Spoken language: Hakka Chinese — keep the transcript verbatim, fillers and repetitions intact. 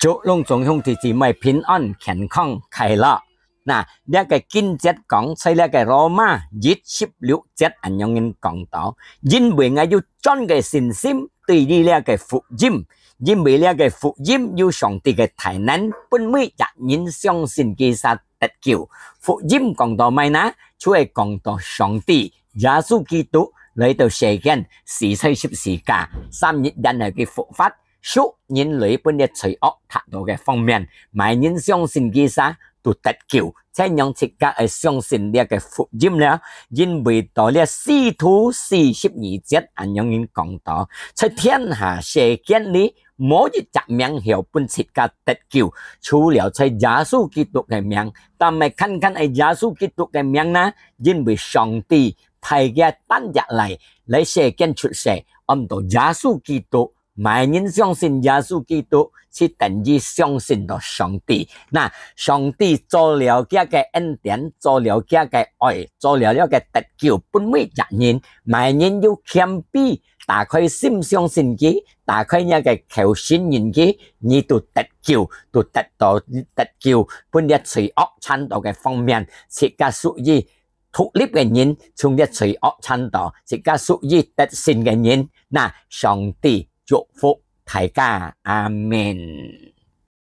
祝攏總兄弟姊妹平安、健康、快樂。那，這个經節講，在這个羅馬一十六節恁樣人講到：因為𠊎有專个信心對於這个福音，因為這个福音有上帝个大能，分每一人相信佢儕得救。福音講到麼个呢？就係講到上帝耶穌基督來到世間，死在十字架，三日然後佢復活，贖人類分這罪惡得到个方面，麼人相信佢儕都得救。這樣自家愛相信這个福音了，因為到這使徒四十二節恁樣人講到，在天下世間裡，無一隻名號分自家得救，除了在耶穌基督个名。但係單單係耶穌基督个名呢，因為上帝派佢單一來，來世間出世，安到耶穌基督。麼人相信耶穌基督，就等於相信到上帝。那，上帝做了佢个恩典，做了佢个愛，做了這个得救，分每一人，麼人有謙卑，打開心相信佢，打開若个口信認佢，你都得救，都得到得救，分這罪惡纏到个方面，自家屬於獨立个人，從這罪惡纏到，自家屬於得勝个人。那，上帝祝福大家，阿們。